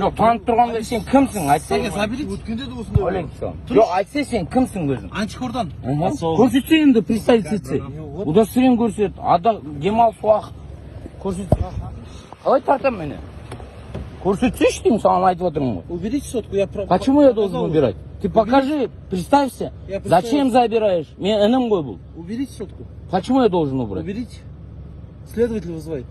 Жоқ, танып тұрғанда сен кімсің, айтсай. Сәке, заберите. Өткенде де осындай болды. Алейкум. Жоқ, айтсай, сен кімсің өзің? Антикордан. Көрсетсе енді, представить етсе. Удостоверение көрсет, ада демалыс уақыт көрсет. Қалай тартамын мені? Көрсетсейші деймін, саған айтып отырмын ғой. Уберите сотку, я Почему я должен показал. убирать? Ты покажи, представься. Я представился. Зачем забираешь? Мен інім ғой бұл. Уберите сотку. Почему я должен убрать? Уберите. Следователь вызывает.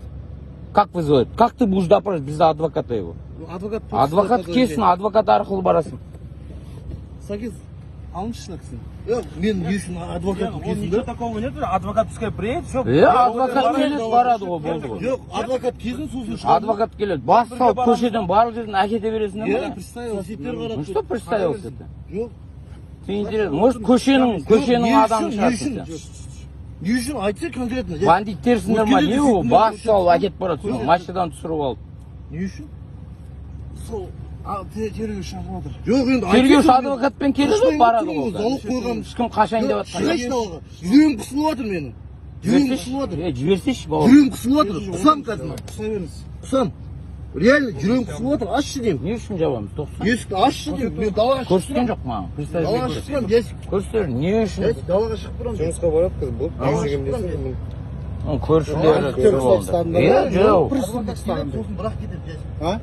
Как вызывает? Как ты будешь допрашивать без адвоката его? Ну, адвокат пусть Адвокат сюда келсін, адвокат арқылы барасың. Сәке, алыңызшы мына кісіні. Е, мен не үшін адвокат келсін Ничего да? такого нет, адвокат пускай приедет, все. Е, адвокат келеді, барады ғой, болды ғой. Жоқ, адвокат келсін, сосын шығамын. Адвокат келеді. Бас салып, көшеден барлық жерден әкете бересің Иә, да? Представился. Соседтер қарап Ну тұр. что представился ты? Жоқ. Ты интересно. Может, көшенің Не адамы үшін, не шығарсың үшін? сен. Не үшін, айтса конкретно. Бандиттерсіңдер ма? Өткенде Не де ол? сөйтіп Бас көрсетті. салып әкетіп барады. Соны машинадан түсіріп алып. Не үшін? Сол тергеуші шақырып жатыр. Жоқ, енді Тергеуші айтса, адвокатпен келеді ғой, барады ғой. Залог қойған. Ешкім қашайын деп жатқан жоқ. Шығайыншы далаға. Жүрегім қысылып жатыр менің. Жүрегім қысылып жатыр. Е, жіберсейші, бауырым. Жүрегім қысылып жатыр. Құсам қазір. Құса беріңіз. Құсам. Реально жүрегім қысылып жатыр. Ашшы деймін. Не үшін жабамыз? Тоқсан. Есікті ашшы деймін. Мен далаға шығып Көрсеткен жоқ маған. Далаға Представить шығып тұрамын, есік. Көрсетер, не үшін? Есік, далаға шығып тұрамын. Жұмысқа барады қыз, бұл Далаға жүрегім шығып тұрамын. десең. Көршілері Актер түсіріп алды. ұстап Е, жоқ. Адвокат келеді, сосын бірақ кетеді, есік. А?